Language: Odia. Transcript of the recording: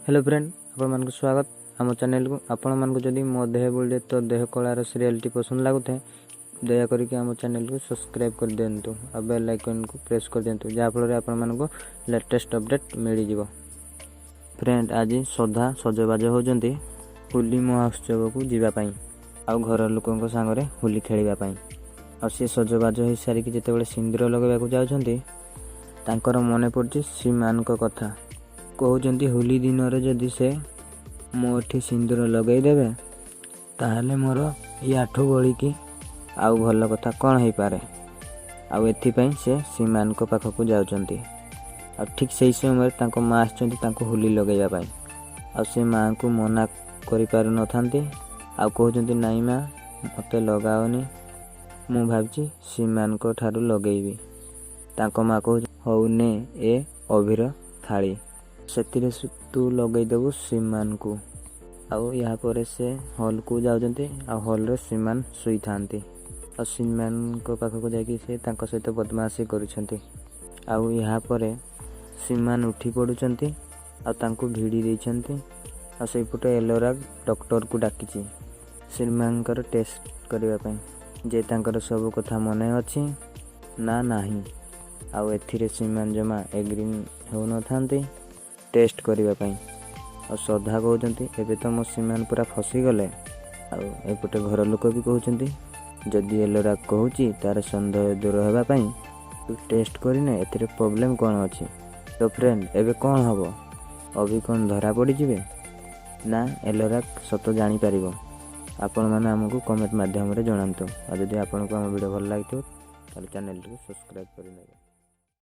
ହ୍ୟାଲୋ ଫ୍ରେଣ୍ଡ, ଆପଣମାନଙ୍କୁ ସ୍ୱାଗତ ଆମ ଚ୍ୟାନେଲକୁ। ଆପଣମାନଙ୍କୁ ଯଦି ମୋ ଦେହ ବୋଳିଲେ ତୋ ଦେହ କଳାର ସିରିଏଲଟି ପସନ୍ଦ ଲାଗୁଥାଏ, ଦୟା କରିକି ଆମ ଚ୍ୟାନେଲକୁ ସବସ୍କ୍ରାଇବ୍ କରିଦିଅନ୍ତୁ ଆଉ ବେଲ୍ ଆଇକନ୍କୁ ପ୍ରେସ୍ କରିଦିଅନ୍ତୁ, ଯାହାଫଳରେ ଆପଣମାନଙ୍କୁ ଲେଟେଷ୍ଟ ଅପଡ଼େଟ୍ ମିଳିଯିବ। ଫ୍ରେଣ୍ଡ, ଆଜି ଶ୍ରଦ୍ଧା ସଜବାଜ ହେଉଛନ୍ତି ହୋଲି ମହୋତ୍ସବକୁ ଯିବା ପାଇଁ ଆଉ ଘର ଲୋକଙ୍କ ସାଙ୍ଗରେ ହୋଲି ଖେଳିବା ପାଇଁ। ଆଉ ସେ ସଜବାଜ ହୋଇସାରିକି ଯେତେବେଳେ ସିନ୍ଦୁର ଲଗାଇବାକୁ ଯାଉଛନ୍ତି, ତାଙ୍କର ମନେ ପଡ଼ୁଛି ଶ୍ରୀମାନଙ୍କ କଥା। କହୁଛନ୍ତି, ହୋଲି ଦିନରେ ଯଦି ସେ ମୋଠି ସିନ୍ଦୁର ଲଗାଇଦେବେ, ତାହେଲେ ମୋର ୟାଠୁ ବଳିକି ଆଉ ଭଲ କଥା କ'ଣ ହେଇପାରେ? ଆଉ ଏଥିପାଇଁ ସେ ଶ୍ରୀମାନଙ୍କ ପାଖକୁ ଯାଉଛନ୍ତି। ଆଉ ଠିକ୍ ସେଇ ସମୟରେ ତାଙ୍କ ମା ଆସିଛନ୍ତି ତାଙ୍କୁ ହୋଲି ଲଗାଇବା ପାଇଁ। ଆଉ ସେ ମାଆଙ୍କୁ ମନା କରିପାରୁନଥାନ୍ତି ଆଉ କହୁଛନ୍ତି, "ନାଇଁ ମା, ମୋତେ ଲଗାଅନି, ମୁଁ ଭାବିଛି ଶ୍ରୀମାନଙ୍କ ଠାରୁ ଲଗେଇବି।" ତାଙ୍କ ମା କହୁଛି, "ହଉ ନେ ଏ ଅଭିର ଥାଳି, ସେଥିରେ ତୁ ଲଗେଇଦେବୁ ଶ୍ରୀମାନଙ୍କୁ।" ଆଉ ଏହାପରେ ସେ ହଲ୍କୁ ଯାଉଛନ୍ତି ଆଉ ହଲ୍ରେ ଶ୍ରୀମାନ ଶୋଇଥାନ୍ତି। ଆଉ ଶ୍ରୀମାନଙ୍କ ପାଖକୁ ଯାଇକି ସେ ତାଙ୍କ ସହିତ ବଦମାସି କରୁଛନ୍ତି। ଆଉ ଏହାପରେ ଶ୍ରୀମାନ ଉଠି ପଡ଼ୁଛନ୍ତି ଆଉ ତାଙ୍କୁ ଭିଡ଼ି ଦେଇଛନ୍ତି। ଆଉ ସେଇପଟେ ଏଲୋରା ଡକ୍ଟରକୁ ଡାକିଛି ଶ୍ରୀମାନଙ୍କର ଟେଷ୍ଟ କରିବା ପାଇଁ ଯେ ତାଙ୍କର ସବୁ କଥା ମନେ ଅଛି ନା ନାହିଁ। ଆଉ ଏଥିରେ ଶ୍ରୀମାନ ଜମା ଏଗ୍ରି ହେଉନଥାନ୍ତି ଟେଷ୍ଟ କରିବା ପାଇଁ। ଆଉ ଶ୍ରଦ୍ଧା କହୁଛନ୍ତି, "ଏବେ ତ ମୋ ଶ୍ରୀମାନ ପୁରା ଫସିଗଲେ।" ଆଉ ଏପଟେ ଘର ଲୋକ ବି କହୁଛନ୍ତି, "ଯଦି ଏଲୋରା କହୁଛି ତାର ସନ୍ଦେହ ଦୂର ହେବା ପାଇଁ, ତୁ ଟେଷ୍ଟ କରିନେ, ଏଥିରେ ପ୍ରୋବ୍ଲେମ୍ କ'ଣ ଅଛି?" ତ ଫ୍ରେଣ୍ଡ, ଏବେ କ'ଣ ହେବ? ଅଭି କ'ଣ ଧରା ପଡ଼ିଯିବେ ନା ଏଲୋରା ସତ ଜାଣିପାରିବ? ଆପଣମାନେ ଆମକୁ କମେଣ୍ଟ ମାଧ୍ୟମରେ ଜଣାନ୍ତୁ। ଆଉ ଯଦି ଆପଣଙ୍କୁ ଆମ ଭିଡ଼ିଓ ଭଲ ଲାଗିଥିବ, ତାହେଲେ ଚ୍ୟାନେଲଟିକୁ ସବସ୍କ୍ରାଇବ୍ କରିନେବେ।